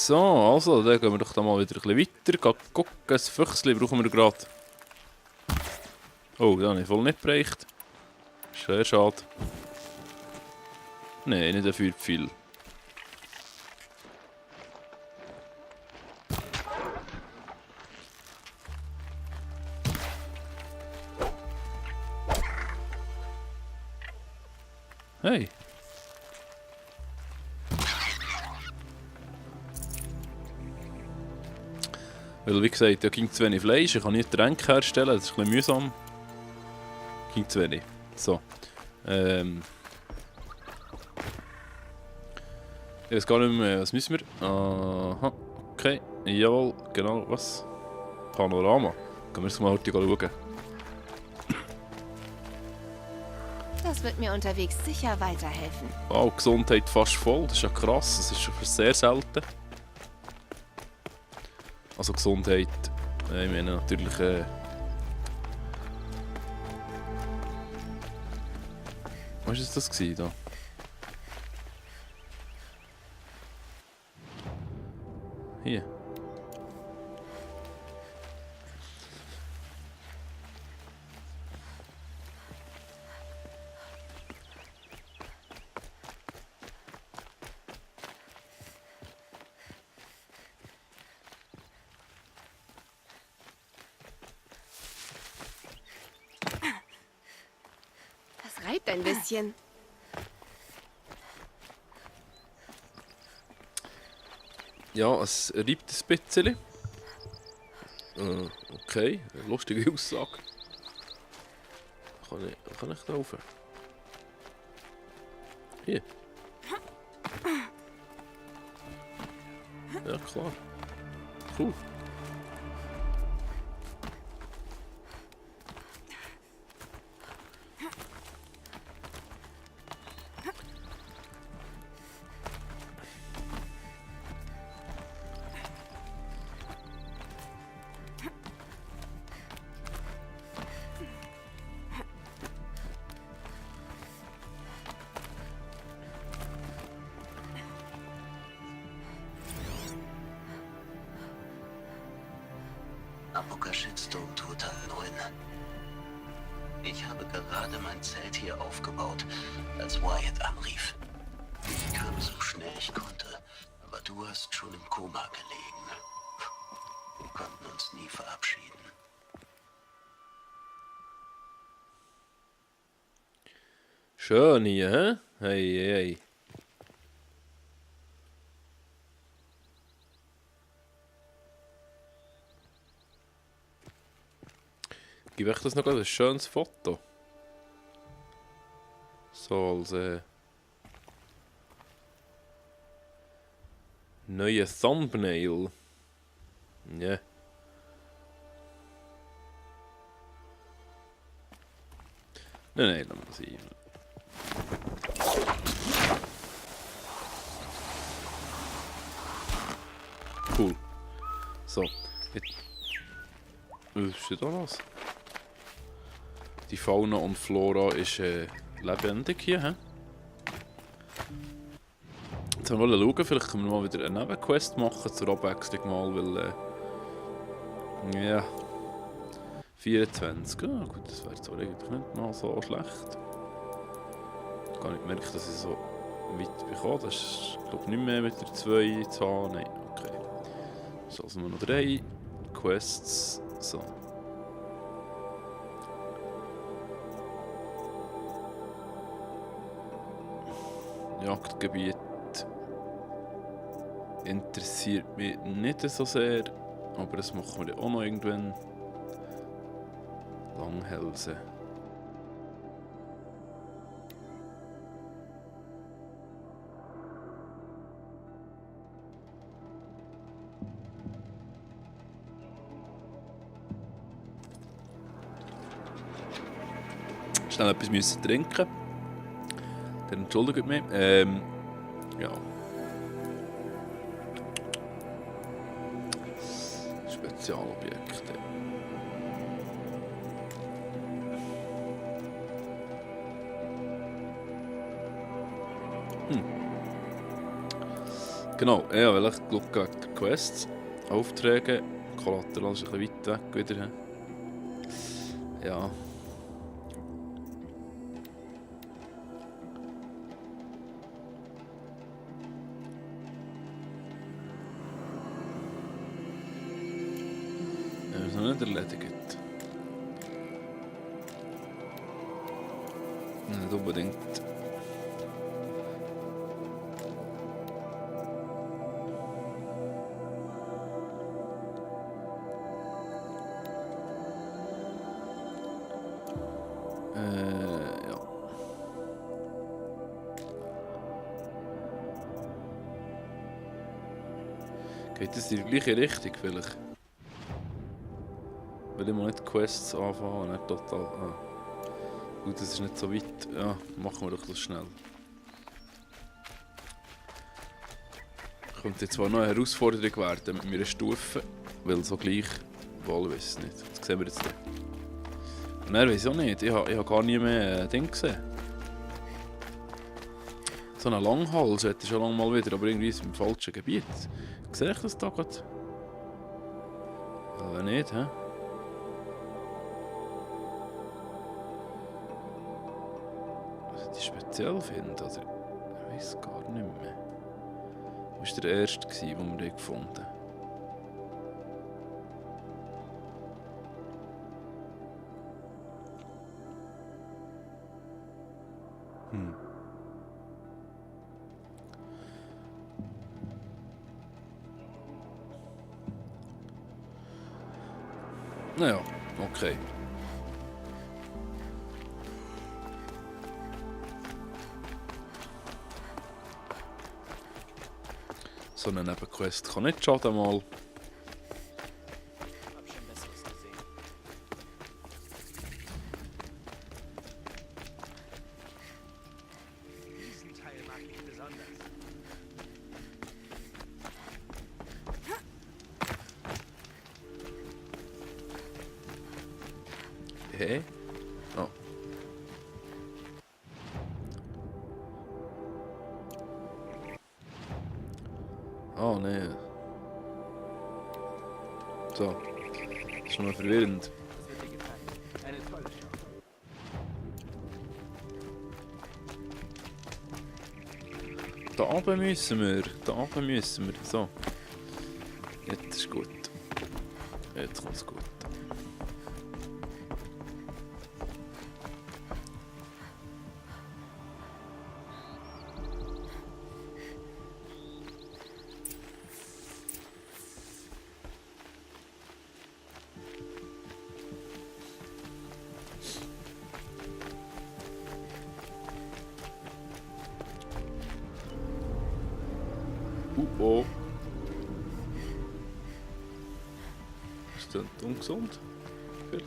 So, also, dann gehen wir doch da mal wieder ein bisschen weiter. Gehen gucken, das Füchschen brauchen wir gerade. Oh, da habe ich voll nicht bereicht. Sehr schade. Nein, nicht dafür viel. Hey. Weil, wie gesagt, da ging zu wenig Fleisch, ich kann nicht Tränke herstellen, das ist ein bisschen mühsam. Ging zu wenig. So. Ich weiß gar nicht mehr, was müssen wir? Aha, okay. Jawohl, genau, was? Panorama. Gehen wir jetzt mal heute schauen. Das wird mir unterwegs sicher weiterhelfen. Wow, Gesundheit fast voll, das ist ja krass, das ist schon sehr selten. Also Gesundheit, ich meine natürlich... Was war das da? Hier. Das reibt ein bisschen. Ja, es reibt ein bisschen. Okay, lustige Aussage. Kann ich da rauf? Hier. Ja, klar. Cool. Apoka Shitstorm Total 9. Ich habe gerade mein Zelt hier aufgebaut, als Wyatt anrief. Ich kam so schnell ich konnte, aber du hast schon im Koma gelegen. Wir konnten uns nie verabschieden. Schön hier, hä? Hey, hey, hey. Gib euch das noch ein schönes Foto. So als neue Thumbnail. Ja. Yeah. Nein, lass mal sein. Cool. So. Jetzt. Was ist denn da los? Die Fauna und Flora ist lebendig hier, hä? Jetzt wollen wir schauen, vielleicht können wir mal wieder eine Nebenquest machen zur Abwechslung mal, weil ja. 24, ja gut, das wäre zwar eigentlich nicht mal so schlecht. Gar nicht gemerkt, dass ich so weit bekomme. Das ist, glaube ich, nicht mehr mit der 2 zu haben. Nein, okay. Das ist also nur noch 3 Quests. So. Jagdgebiet interessiert mich nicht so sehr, aber das machen wir ja auch noch irgendwann. Langhälse. Schnell etwas müssen trinken. Dann entschuldigt mich. Ja. Spezialobjekte. Genau, ja, weil ich glaube gegen Quests, Aufträge, Kollateral ist ein bisschen weit weg wieder. Ja. Ja, ist noch nicht erledigt. Nicht unbedingt. Ja. Geht das in die gleiche Richtung vielleicht? Will ich mal nicht Quests anfangen, nicht total. Ah. Gut, das ist nicht so weit. Ja, machen wir doch das schnell. Könnte jetzt zwar noch eine Herausforderung werden mit meiner Stufe, weil so gleich, wohl weiß nicht. Das sehen wir jetzt nicht. Und er weiß auch nicht, ich habe gar nie mehr Ding gesehen. So einen Langhals hätte ich schon lange mal wieder, aber irgendwie ist es im falschen Gebiet. Sehe ich das da gerade? Aber nicht, hä? Was ich speziell finde, oder? Ich weiß gar nicht mehr. Das war der erste, den wir gefunden haben. Naja, okay. So eine Nebenquest kann nicht schaden mal. Hab schon Besseres gesehen. Diesen Teil mag ich besonders. Hä? Oh. Oh nee. So. Das ist schon mal verwirrend. Das wird dir gefallen. Eine tolle Show. Da oben müssen wir. Da oben müssen wir. So. Jetzt ist gut. Jetzt kommt's gut. Oh. Ist das ungesund? Vielleicht?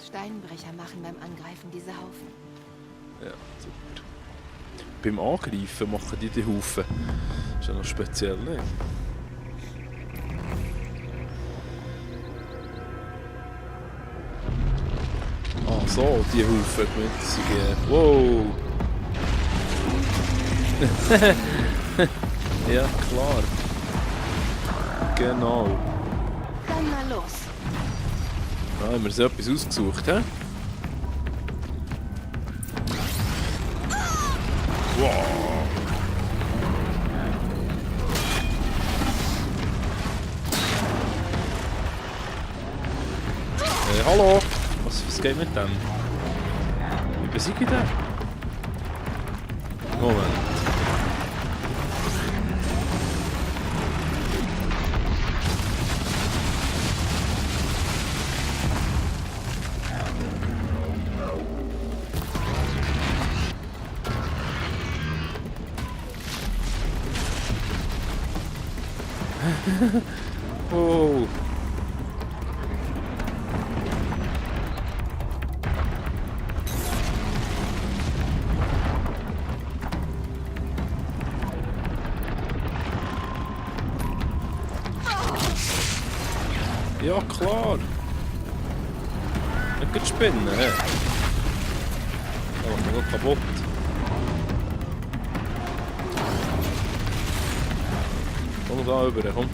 Steinbrecher machen beim Angreifen diese Haufen. Ja, super. Beim Angreifen machen die Haufen. Ist ja noch speziell, ne? Ah, so, die Haufen. Wow! Ja, klar. Genau. Dann mal los. Da haben wir so etwas ausgesucht, hä? Wow! Hallo! Was geht mit dem? Wie besiege ich den? Moment. Oh. Ja, klar. Nicht spinnen, hä? Oh, ich bin kaputt. da rüber, komm.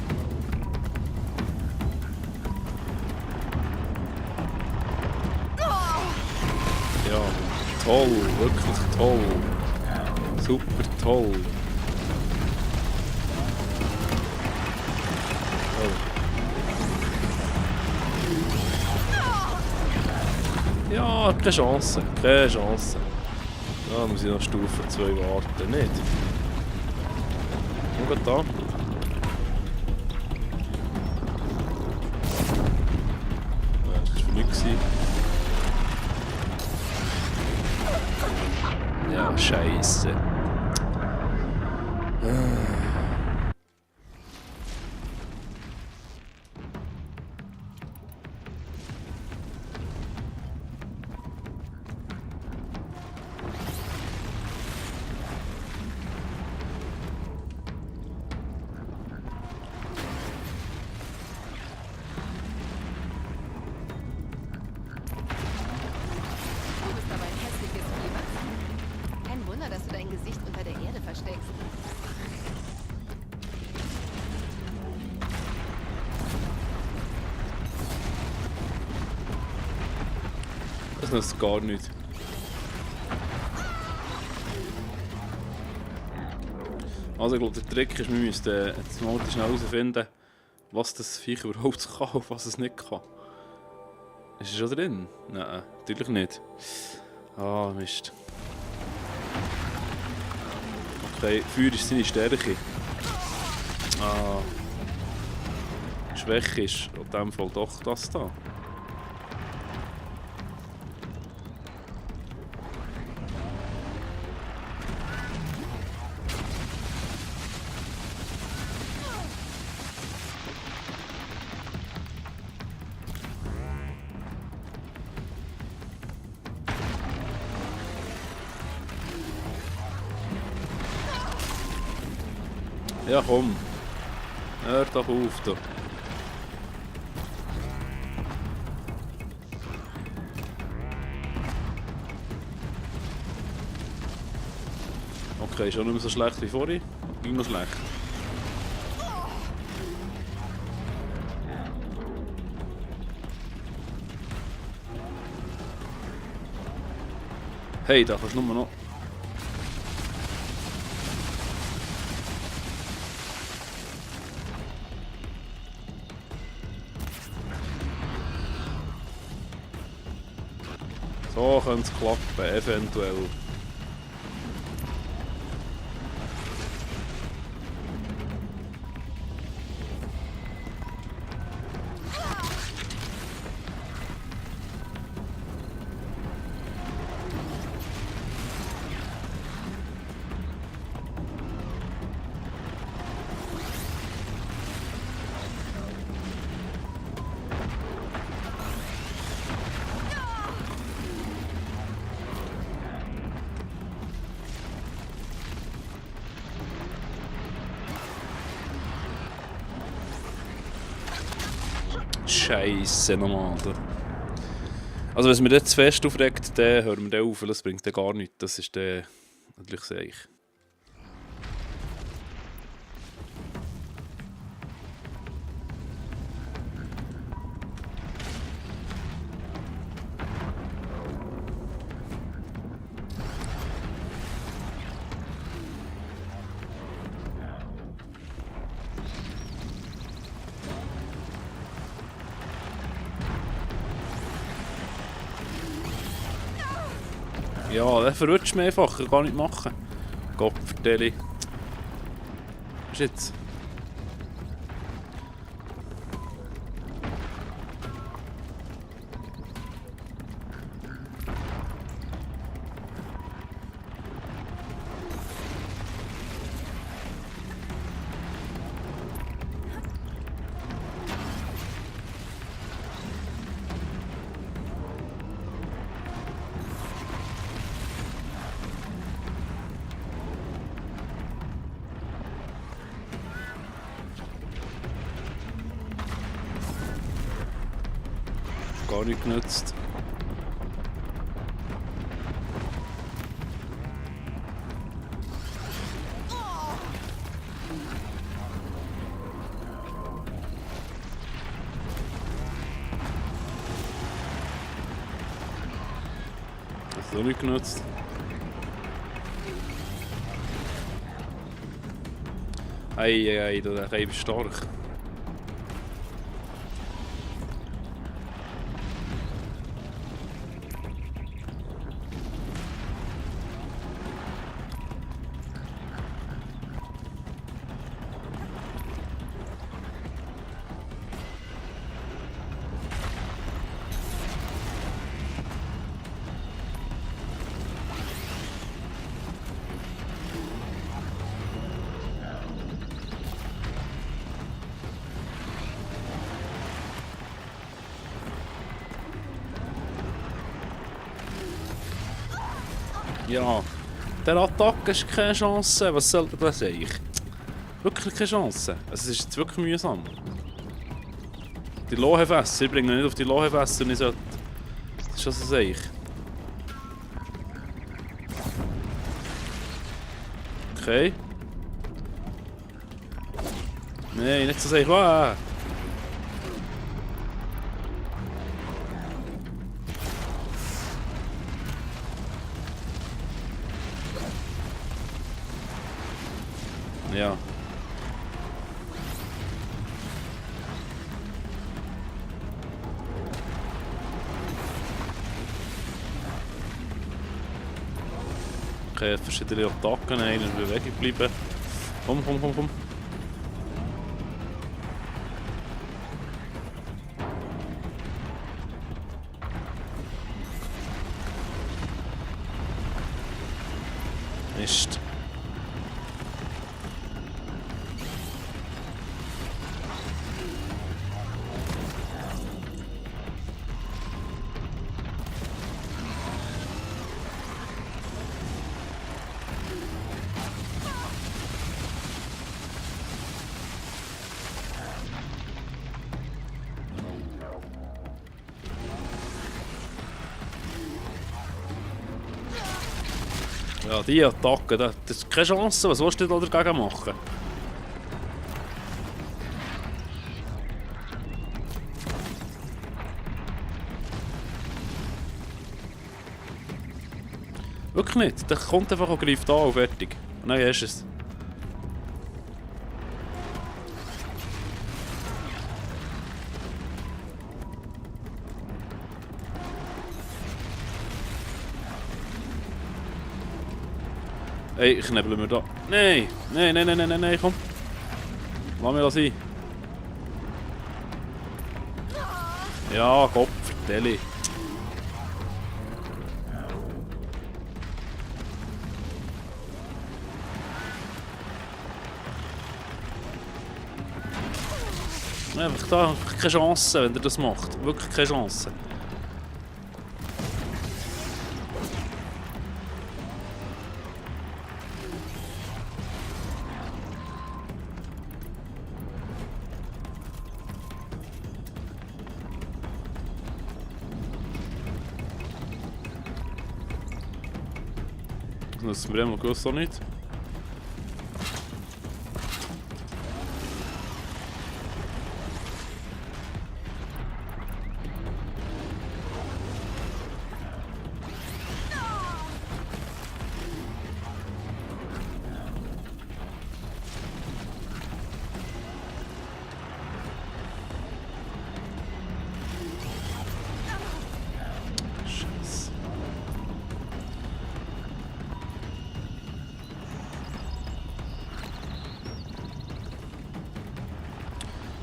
Ja, toll, wirklich toll. Super toll. Ja, keine Chance, keine Chance. Da muss ich noch Stufe 2 warten, nicht? Schau da. Das war für nichts. Ja, Scheisse. Du bist aber ein hässliches Vieh, was? Kein Wunder, dass du dein Gesicht unter der Erde versteckst. Das nützt gar nicht. Also ich glaube, der Trick ist, wir müssen jetzt mal schnell herausfinden, was das Viech überhaupt kann und was es nicht kann. Ist es schon drin? Nein, natürlich nicht. Ah, Mist. Okay, Feuer ist seine Stärke. Ah. Schwäche ist in dem Fall doch das da. Ja komm, hör doch auf da. Okay, schon nicht mehr so schlecht wie vorhin. Ging noch schlecht. Hey, da kannst du nur noch. So könnte es klappen, eventuell. Scheisse nochmal. Also wenn es mir jetzt zu fest aufregt, dann hören wir den auf, das bringt dann gar nichts. Das ist dann natürlich seich. Ja, der verrutscht mich einfach, kann gar nicht machen. Gott, vertelle. Was ist jetzt? Gar nicht genutzt. hat auch nicht genutzt. Ei, der Reib ist stark. Ja, der Attacke ist keine Chance. Was soll das eigentlich? Wirklich keine Chance. Also, es ist jetzt wirklich mühsam. Die Lohefässer, ich bringe nicht auf die Lohefässer, ich sollte. Das ist also seich. Okay. Nein, nicht so seich. Ah. Ja. Okay, verschiedene Attacken, einer in Bewegung bleiben. Komm. Mist. Ja, die Attacke, das ist keine Chance. Was willst du da dagegen machen? Wirklich nicht. Der kommt einfach und greift an und fertig. Und dann hast du es. Ey, knebeln wir da. Nein, komm. Lass mich das sein. Ja, Gott, vertelle. Einfach da, keine Chance, wenn er das macht. Wirklich keine Chance. Das wir immer gewusst auch nicht.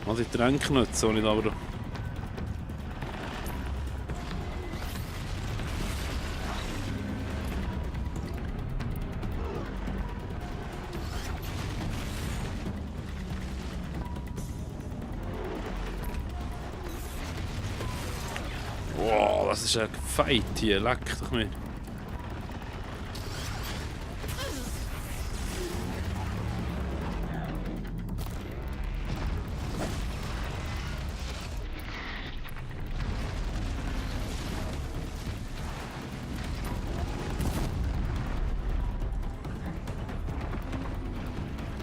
Also ich Tränke nicht, so nicht, aber... Wow, das ist ein Fight hier, leck doch mir.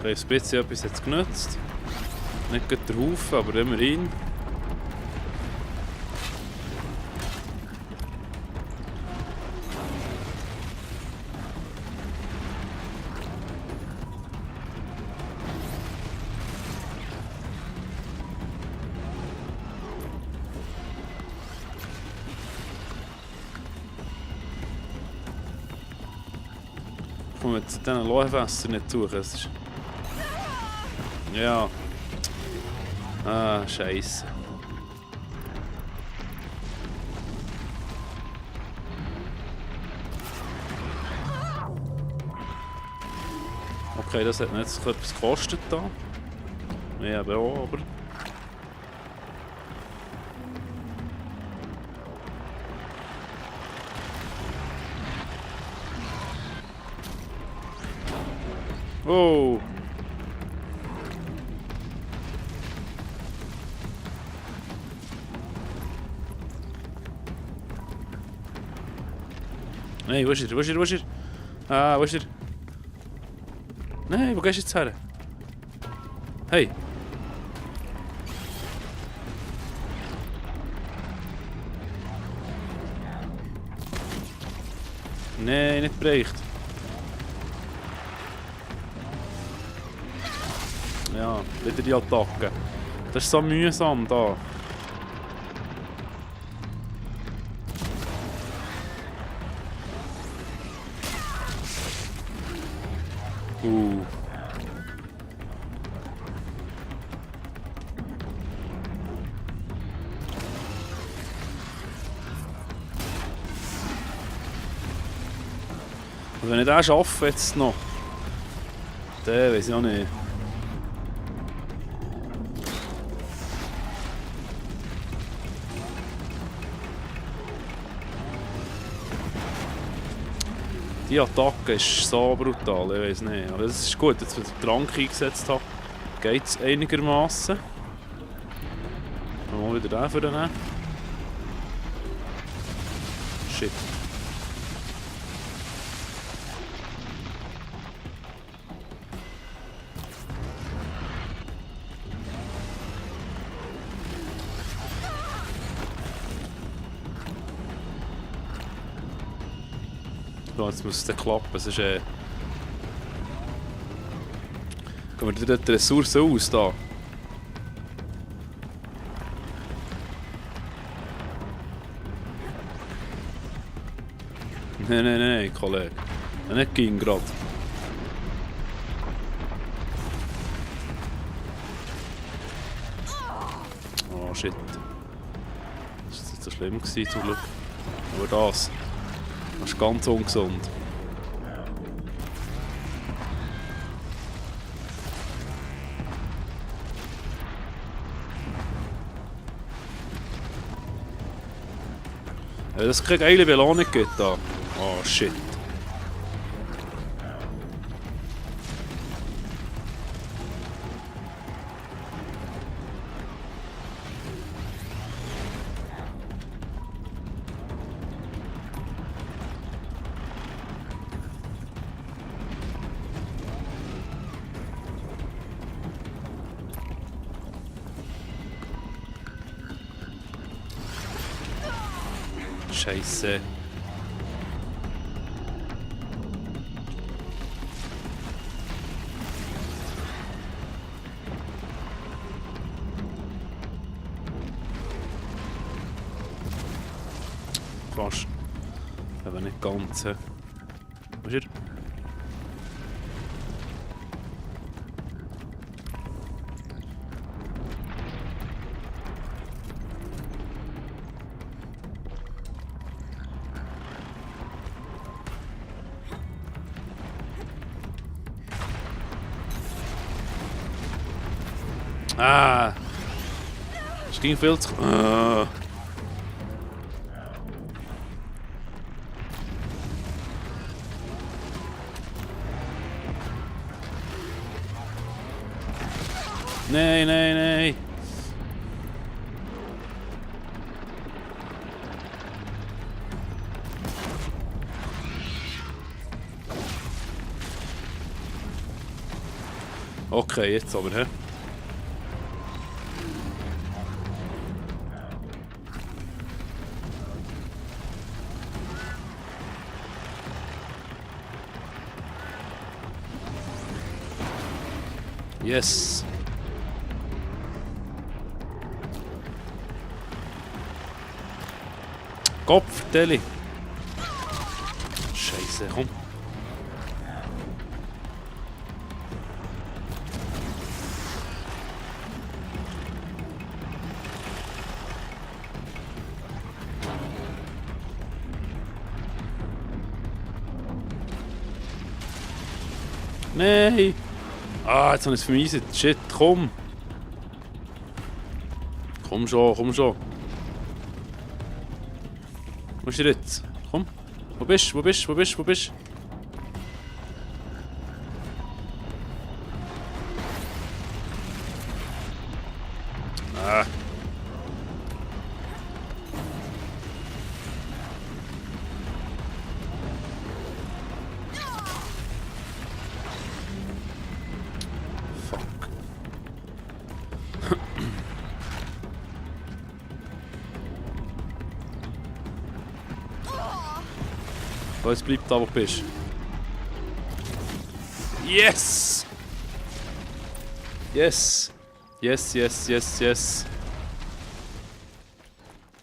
Ein bisschen etwas hat es genutzt. Nicht gerade der Haufen, aber immerhin. dürfen wir jetzt diesen Lohenfässern nicht suchen. Das ist... Ja. Ah, Scheiße. Okay, das hat mir jetzt etwas gekostet da. Ja, aber auch, aber... Oh! Nein, wo ist er? Wo ist er? Wo ist er? Ah, wo ist er? Nein, wo gehst du jetzt her? Hey! Nein, nicht bereicht. Ja, wieder die Attacke. Das ist so mühsam da. Und wenn ich den schaffe jetzt noch, dann weiß ich auch nicht. Die Attacke ist so brutal, ich weiß nicht. Aber es ist gut, jetzt wenn ich den Trank eingesetzt habe, geht es einigermaßen. Mal wieder den für den nehmen. Shit. So, jetzt muss es dann klappen, sonst gehen wir dort die Ressourcen aus da. Nein, Kollege. Nicht ging gerade. Oh shit. Das war nicht so schlimm gewesen, zum Glück. Aber das ist ganz ungesund. Ja, dass es keine geile Belohnung gibt da. Oh shit. Scheiße. Fast. Aber nicht ganz. Wo ist er? Ah! Es ging viel zu... Nein. Okay, jetzt aber, hä? Yes. Kopf, Deli. Scheiße, komm. Nein! Ah, jetzt habe ich es vermiesen. Shit, komm! Komm schon, komm schon. Wo ist er jetzt? Komm. Wo bist du? Wo bist du? Wo bist du? Wo bist du? Ah. Fuck. So, jetzt bleib da, wo du bist. Yes! Yes! Yes, yes, yes, yes.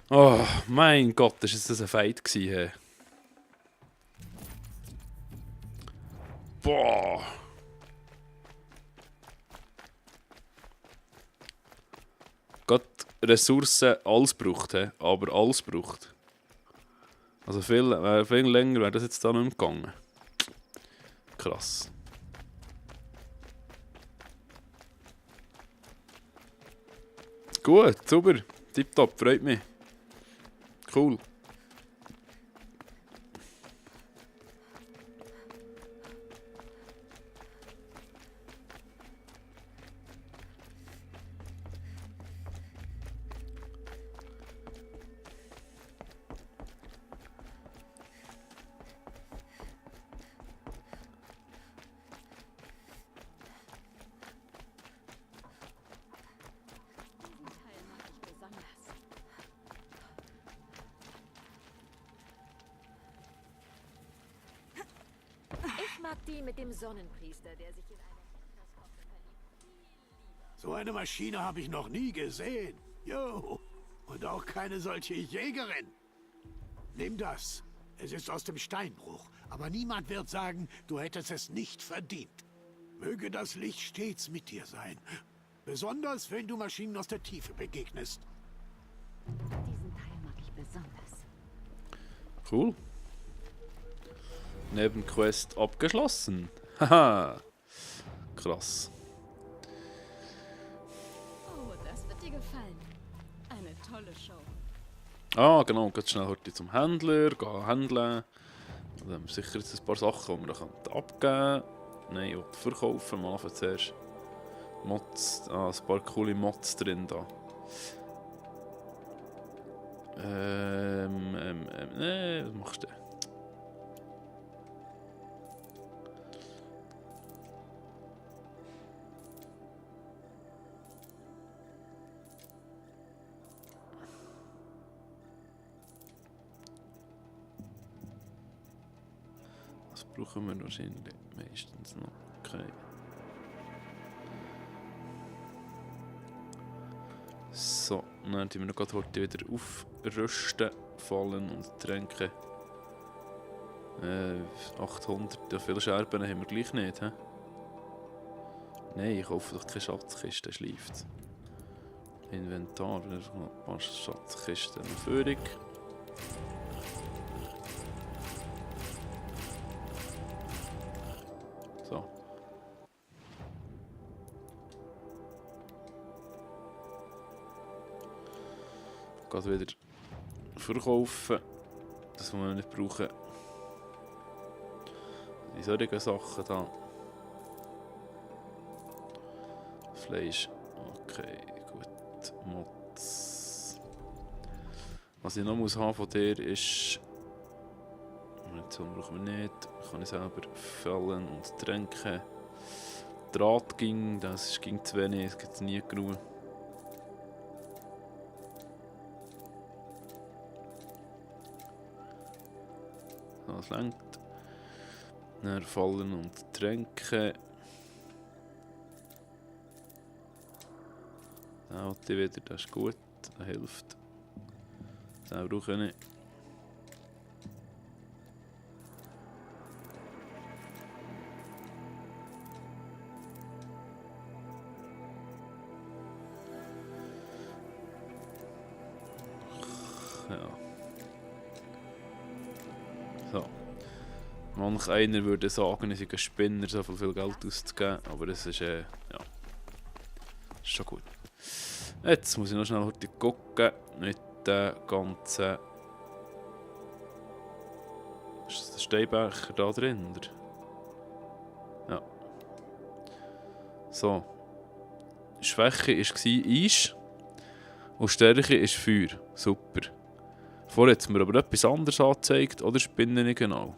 Oh, mein Gott, ist das ein Fight gewesen, hey. Boah! Gott, Ressourcen, alles braucht, hey. Aber alles braucht. Also viel länger wäre das jetzt da nicht mehr gegangen. Krass. Gut, super. Tipptopp, freut mich. Cool. Ich mag die mit dem Sonnenpriester, der sich in eine Erdnusshoppe verliebt. So eine Maschine habe ich noch nie gesehen. Jo. Und auch keine solche Jägerin. Nimm das. Es ist aus dem Steinbruch. Aber niemand wird sagen, du hättest es nicht verdient. Möge das Licht stets mit dir sein. Besonders, wenn du Maschinen aus der Tiefe begegnest. Diesen Teil mag ich besonders. Cool. Nebenquest abgeschlossen. Haha. Krass. Oh, das wird dir gefallen. Eine tolle Show. Ah, genau. Geht schnell heute zum Händler. Gehen handeln. Dann haben wir sicher jetzt ein paar Sachen, die wir dann abgeben können. Nein, oder verkaufen. Mal anfangen zuerst. Mods. Ah, ein paar coole Mods drin da. Nee, was machst du denn? Das brauchen wir wahrscheinlich meistens noch. Okay. So, dann tun wir noch gerade heute wieder aufrüsten, Fallen und Tränke. 800, ja, viele Scherben haben wir gleich nicht, hä? Nein, ich kaufe doch keine Schatzkiste, schleift. Inventar, ein paar Schatzkisten, eine Führung. So. Gerade wieder verkaufen. Das, was wir nicht brauchen. Die solchen Sachen da. Fleisch. Okay, gut. Mods. Was ich noch muss haben von dir ist. Munition brauchen wir nicht. Kann ich selber Fallen und Tränke. Draht ging, das ging zu wenig, es gibt nie genug. Das längt. Dann Fallen und Tränke. Da hat die wieder, das ist gut, das hilft. Das brauche ich nicht. Ja. So. Manch einer würde sagen, ich sei ein Spinner, so viel Geld auszugeben, aber das ist, ja, ist schon gut. Jetzt muss ich noch schnell heute gucken mit den ganzen... Ist der Steinbecher da drin, oder? Ja. So. Schwäche war Eis und Stärke ist Feuer. Super. Vorher hat es mir aber etwas anderes angezeigt, oder spinne ich genau?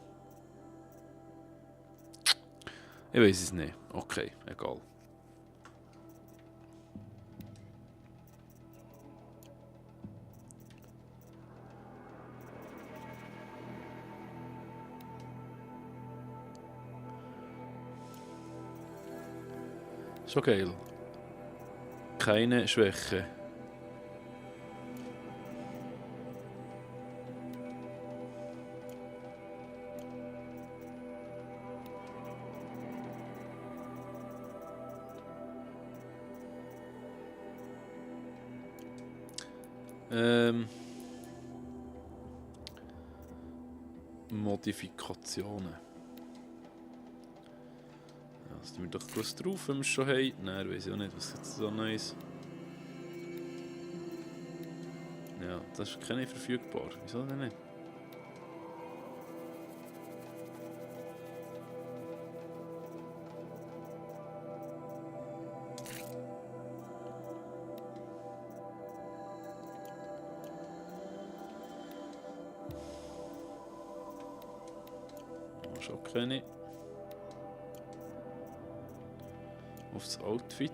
Ich weiß es nicht. Okay, egal. Schon geil. Keine Schwäche. Modifikationen. Ja, lassen wir doch kurz drauf, wenn wir es schon haben. Nein, weiß ich auch nicht, was jetzt so Neues. Ja, das ist keine verfügbar. Wieso denn nicht? Schon keine. Aufs Outfit.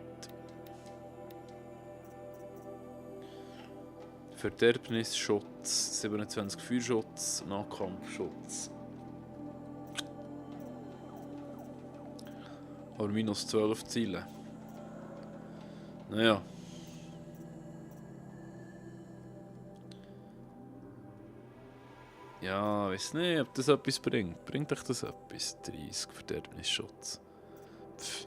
Verderbnisschutz, 27 Feuerschutz, Nahkampfschutz. Aber minus 12 Ziele. Naja. Ja, weiß nicht, ob das etwas bringt. Bringt euch das etwas? 30 Verderbnisschutz. Pff.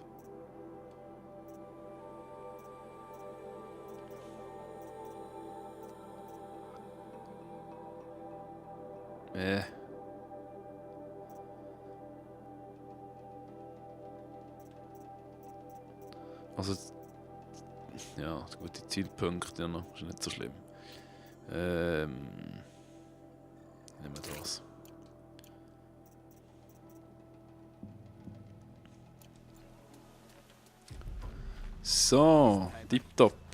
Also, ja, gute Zielpunkte, ja, noch, ist nicht so schlimm. Nehmen wir das. So, tipptopp.